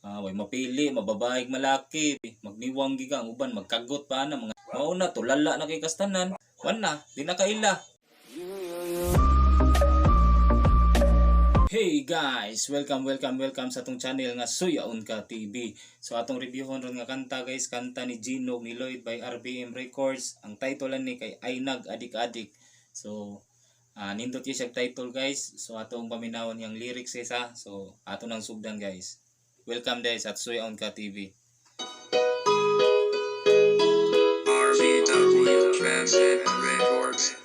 Way mapili, mababae, malaki, magniwang giga ang uban, magkagot pa na mga mauna tulala na kay kastanan. Wan na, di na kaila. Hey guys, welcome, welcome, welcome sa atong channel nga Suyaon Ka TV. So atong reviewon ron nga kanta, guys, kanta ni Gino ni Lloyd by RBM Records. Ang title ni kay Ay Nag Adik Adik. So nindot yun siya title, guys. So atong paminawon yung lyrics isa. So ato nang sugdan, guys. Welcome guys at Suyaon Ka TV. RVW Transit Records.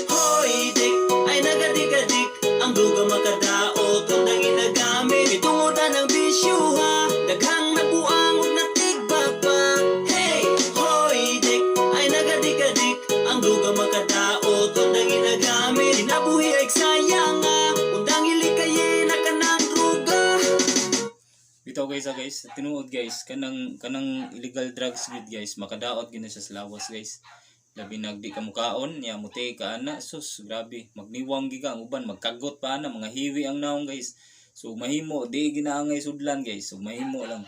Hoy, dik, ay nagadik-adik. Ang duga makadaot, undang ginagamit. Itungodan ang bisyo ha. Daghang nabuang ug natigba pa. Hey, hoy, dik, ay nagadik-adik. Ang duga makadaot, undang ginagamit. Kinabuhi ay sayang nga. Undang ilikaye na kanang druga. Bitaw guys, ah, guys, tinuod guys, kanang kanang illegal drugs gud guys, makadaot gyud na siya sa lawas, guys. Labi nag di ka mukaon, nya muti ka ana, sus, grabe, magniwang giga ang uban, magkagot pa ana, mga hiwi ang naong, guys. So mahimo di ginaangay sudlan, guys. So mahimo lang.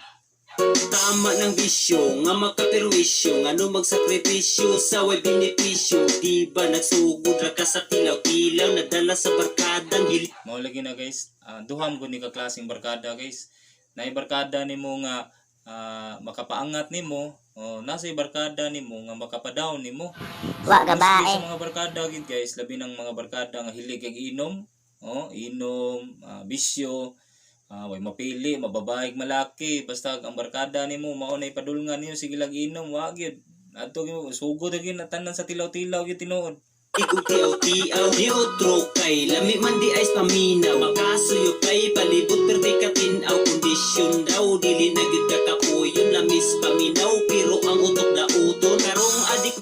Tama ng bisyo nga makaperwisyo, ngano magsakripisyo sa way benepisyo. Di ba nagsugod ra ka sa tilaw-tilaw, nadala sa barkadang hil Mao lagi na guys, duha mo ni ka klaseng barkada, guys. Naay barkada nimo nga makapaangat nimo, o nasa barkada nimo nga makapadown nimo. Wa Mostly gabae. sa mga barkada gid guys, labi ng mga barkada nga hilig kag inom, oh, inom, bisyo, way mapili, mababae, malaki, basta ang barkada nimo mao nay padulngan niyo sige lang inom, wa gyud. Adto gyud sugod gyud na tanan sa tilaw-tilaw gyud tinuod. Ikaw tiaw-tiaw ni otro kay lami man di ay paminaw. Makasuyo kay palibot perti ka tinaw. Kondisyon daw dili na gyud ka kapuyon. Lamis paminaw pero ang utok dauton karong adik.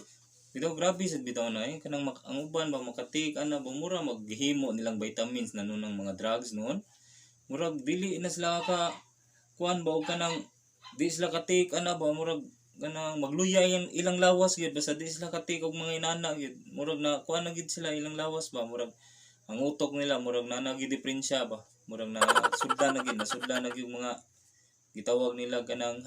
Bitaw grabe sad bitaw na eh kanang ang uban ba makatik ana ba mura maghimo nilang vitamins na nun ng mga drugs noon. Murag dili na sila ka kuan ba og kanang di sila katik ana ba murag kanang magluya yan ilang lawas gyud, basta di sila katik og mga inana gyud. Murag na kuan na gyud sila ilang lawas ba, murag ang utok nila murag na gyud diferensya ba. Murag na sudlan na gyud, nasudlan na gyud mga gitawag nila kanang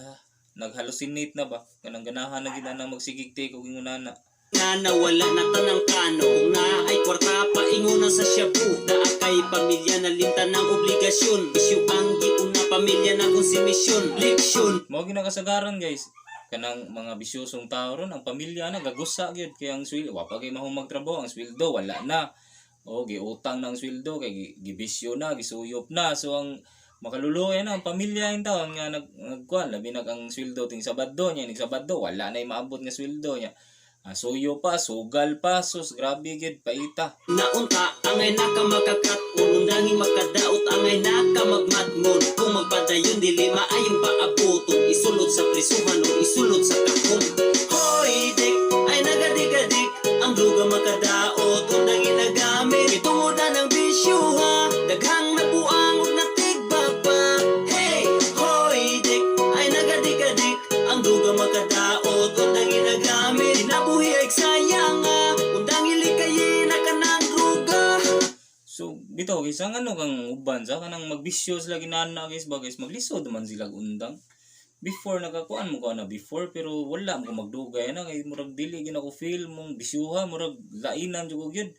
naghallucinate na ba, kanang ganahan na gyud na magsigig tik og ingunana. Nga nawala na tanang kano. Kung naa ay kwarta painguna sa shabu. Naa kay pamilya na linta ng obligasyon. Bisyo ang giuna, pamilya na konsumisyon. Leksyon. Mao ginakasagaran guys, kanang mga bisyosong tao ron ang pamilya na gagusa gyud kay ang sweldo wa pa kay mahong magtrabaho, ang sweldo wala na o giutang ng sweldo kay gibisyo na, gisuyop na. So ang makaluluoy na ang pamilya in taon nga nagkuan, labi nag ang sweldo ting Sabado niya, ning Sabado wala na maabot nga sweldo niya. Suyo pa, sugal pa, sus, grabe gyud paita. Naunta angay naka makakat unundangin makadaot angay naka magmatngon. Kung magpadayon dili maayong paabuton. Isulod sa prisuhan o isulod sa kahon. Hoy dik ay nagadik-adik. Ang druga makadaot undang ginagamit. Itungodan ang bisyo ha. Daghang nabuang ug natigba pa. Hey, hoy dik ay nagadik-adik. Ang druga makadaot undang ginagamit. Kinabuhi ay sayang nga. Undang ilikaye na kanang druga. So, bitaw guys, ang ano kang uban sa kanang magbisyo sila ginana guys ba guys, maglisod man sila undang. Before nakakuan mo ko na before pero wala mo ko magdugay na kay murag dili gyud ako feel mong bisyuha, murag lainan jud ko gyud.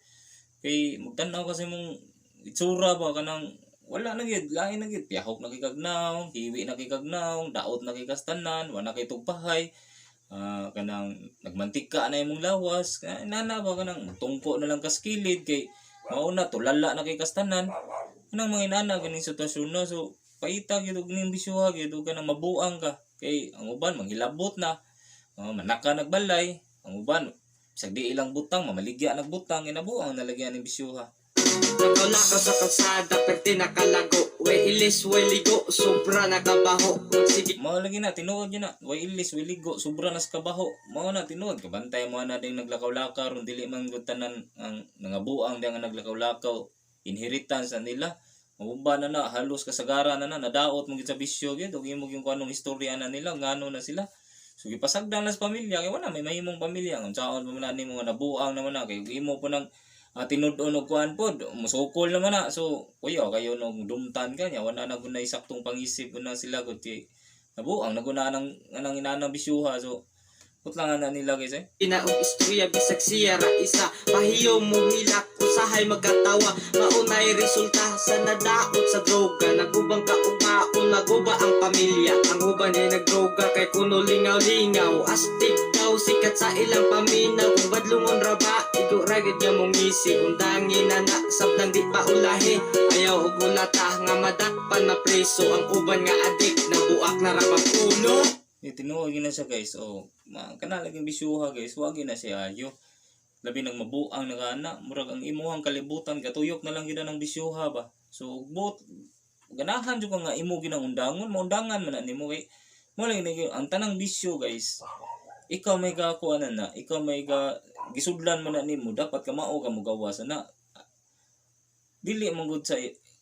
Kay magtan-aw kasi mong itsura ba kanang wala na gyud, lain na gyud, piyahok na kay kagnaw, hiwi na kay kagnaw, daot na kay kastanan, wala kay tugpahay. Kanang nagmantika na imong lawas, nana ba kanang tungko na lang kaskilid kay mauna tulala na kay kastanan, kanang mga inana ganing sitwasyon na. So paita gyud og ning bisyuha gyud og kanang mabuang ka kay ang uban manghilabot na, manaka nagbalay ang uban, bisag di ilang butang mamaligya nagbutang, ginabuang nalagyan ning bisyuha. Nakaw-lakaw sa kalsada, perte nakalago. We ilis, we ligo, sobra nakabaho. Sige. Mao lagi na tinuod yun na way ilis, way ligo, sobra nas kabaho. Mao na tinuod, kabantay mo na ding naglakaw-lakaw ron, dili man gud tanan ang nangabuang di nga naglakaw-lakaw inheritance na nila. Mauba na na halos kasagaran na na nadaot mo gid sa bisyo gyud ug imo yung kuanong istorya na nila ngano na sila. So gipasagdan na sa pamilya kay wala may mahimong pamilya, unsaon pa man na nimo nga nabuang naman na kay imo po nang Tinud-on og kuan pod, musukol naman na. So, kuya kayo nung dumtan ka niya, wala na gunay saktong pangisip na sila gud kay nabuang naguna nang anang inanang bisyuha. So, putlangan na nila, guys, eh. Ina og istorya bisag siya ra isa. Pahiyo mo hilak, usahay magkatawa. Maunay resulta sa nadaot sa droga. Nagubang kaumaon, naguba ang pamilya. Ang uban ay nagdroga kay kuno lingaw-lingaw. Astig daw sikat sa ilang paminaw. Kung badlungon ra ba, igo ra gyud nga mongisi. Undangi na na, samtang di pa ulahi. Ayaw og hulata nga madakpan mapreso. Ang uban nga adik, nabuak na ra bang ulo. Eh, tinuod gyud na siya, guys. Oh, kana laging bisyuha, guys, wag gyud na siya ayo. Labi nang mabuang na kana, murag ang imuhang kalibutan katuyok na lang gyud ang bisyuha ba. So, bot ganahan jud ka nga imo ginang undangon, maundangan man na nimo kay mo lang gyud ang tanang bisyo, guys. Ikaw may gakuan na na, ikaw may ga gisudlan man na nimo, dapat ka mao ka mogawas na. Dili man gud sa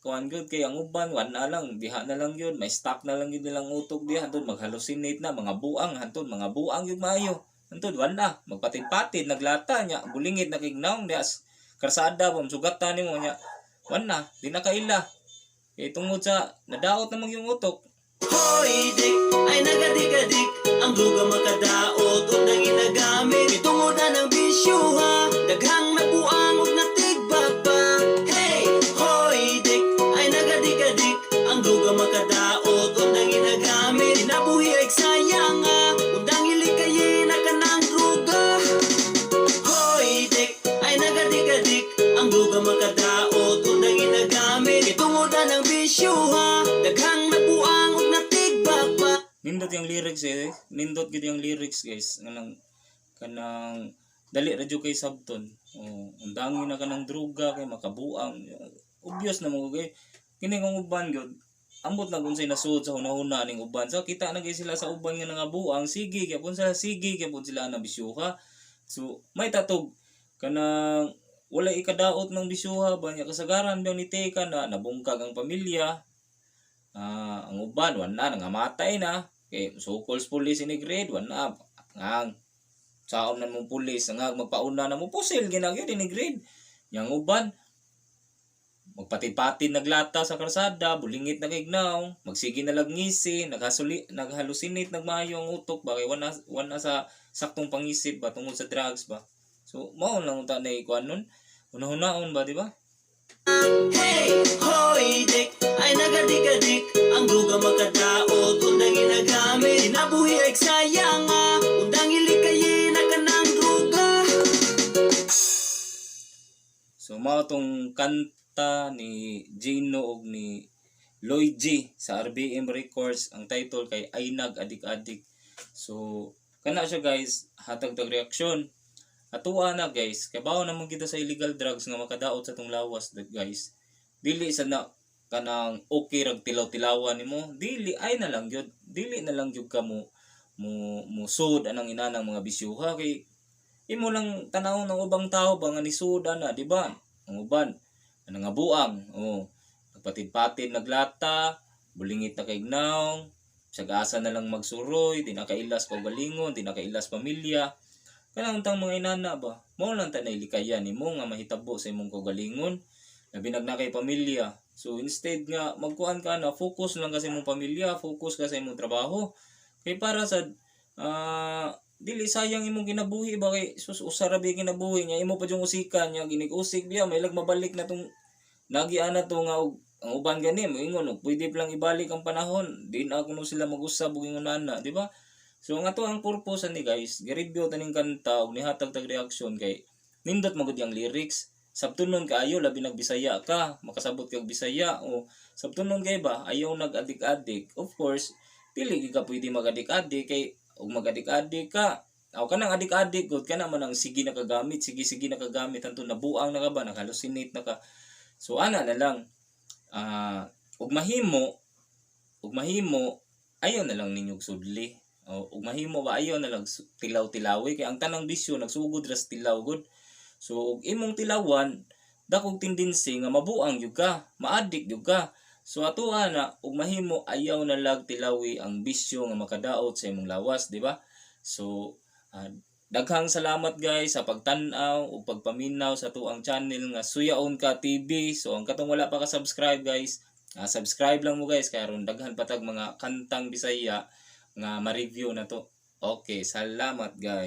kuan gud kay ang uban wala na lang diha na lang yun, may stock na lang yun nilang utok diha, hantod maghalusinate na mga buang, hantod mga buang yun maayo, hantod wala magpatid-patid naglata nya bulingit na kignaong diha karsada ba sugatan nimo nya wala di na kaila kay tungod sa nadaot na yung utok. Hoy, dik, ay nagadik-adik. Ang droga makadaot ug nanginagamit. Itungod na ng bisyo ha. Daghang nabuang ug natigbak pa. Hey, hoy, dik, ay nagadik-adik. Ang droga makadaot ug nanginagamit. Kinabuhi ay sayang ha. Undang ilikayin na kanang droga. Hoy, dik, ay nagadik-adik. Ang droga makadaot ug nanginagamit. Itungod na ng bisyo ha. Daghang nabuang ug natigbak pa. Nindot yung lyrics, eh, nindot gid yung lyrics, guys, kanang kanang dali ra jud kay sabton. Oh, undangi na kanang droga kay makabuang, obvious na mo kay kini kung uban gyud ambot lang unsay nasuod sa hunahuna ning uban. So kita na gyud sila sa uban nga nangabuang, sige gyapon sila, sige gyapon sila na bisyuha. So may tatog kanang wala ikadaot ng bisyuha ba niya, kasagaran biyang niteka na nabungkag ang pamilya. Ang uban wala nangamatay na kay sukol sa pulis ini grade wala ngang saom na mong pulis nga magpauna na mo pusil ginagyo ini grade yang uban magpatid-patid naglata sa karsada, bulingit na kignaw, magsige na lagngisi, naghasuli, naghalusinate nagmayo ang utok ba kay wala wala sa saktong pangisip ba tungod sa drugs ba. So mao lang unta na ikuan nun. Una-hunaon ba, di ba? Hey, hoy, dik, ay nagadik-adik. Ang droga makadaot ug nanginagamit. Kinabuhi ay sayang ha. Undang ilikayin na kanang droga. So mao tong kanta ni Gino og ni Lloyd G sa RBM Records, ang title kay Ay Nag Adik-Adik. So kana siya, guys, hatag tag reaksyon. Atuwa na, guys, kabaw naman kita sa illegal drugs nga makadaot sa tong lawas, guys. Dili sa na kanang okay rag tilaw-tilawan nimo, dili ay na lang gyud, dili na lang gyud ka mo mo musud anang inanang mga bisyuha kay imo lang tanaw ng ubang tao ba nga nisuda na, di ba? Ang uban, ano nga buang, oh, nagpatid-patid naglata, bulingit na kaignaw, sagasa na lang magsuroy, di na kailas kaugalingon, di na kailas pamilya. Kanang tang mga inana ba, mao lang ta nailikayan nimo nga mahitabo sa imong kaugalingon, labi nag na kay pamilya. So instead nga magkuan ka na, focus lang ka sa imong pamilya, focus ka sa imong trabaho. Kay para sa dili sayang imong kinabuhi ba kay sus usa ra ba kinabuhi niya imo pa yung usikan niya ginig-usik biya may lag mabalik na tong nagiana to nga og ang uban gani moingon og pwede pa lang ibalik ang panahon, di na kuno sila mag-usab og ingon ana, di ba? So ang ato ang purpose ani, guys, gi-review taning kanta og nihatag tag reaction kay nindot magud yung lyrics, sabtunon kaayo, labi nag Bisaya ka, makasabot kag Bisaya o sabtunon kay ba ayaw nag-adik-adik. Of course dili gyud ka pwede mag-adik-adik kay og mag-adik-adik ka aw kanang adik-adik gud kana man ang sige nakagamit, sige sige nakagamit hantud nabuang na ka ba, naghalusinate na ka. So ana na lang, ug mahimo ayaw na lang ninyo og sudli o ug mahimo ba ayaw na lang tilaw-tilawi kay ang tanang bisyo nagsugod ra sa tilaw gud. So ug imong tilawan, dakog tendency nga mabuang gyud ka, maadik gyud ka. So ato na ug mahimo ayaw na lag tilawi ang bisyo nga makadaot sa imong lawas, di ba? So Daghang salamat, guys, sa pagtan-aw ug pagpaminaw sa atuang channel nga Suyaon Ka TV. So ang katong wala pa ka subscribe, guys, subscribe lang mo, guys, kay aron daghan pa tag mga kantang Bisaya nga ma-review na to. Okay, salamat, guys.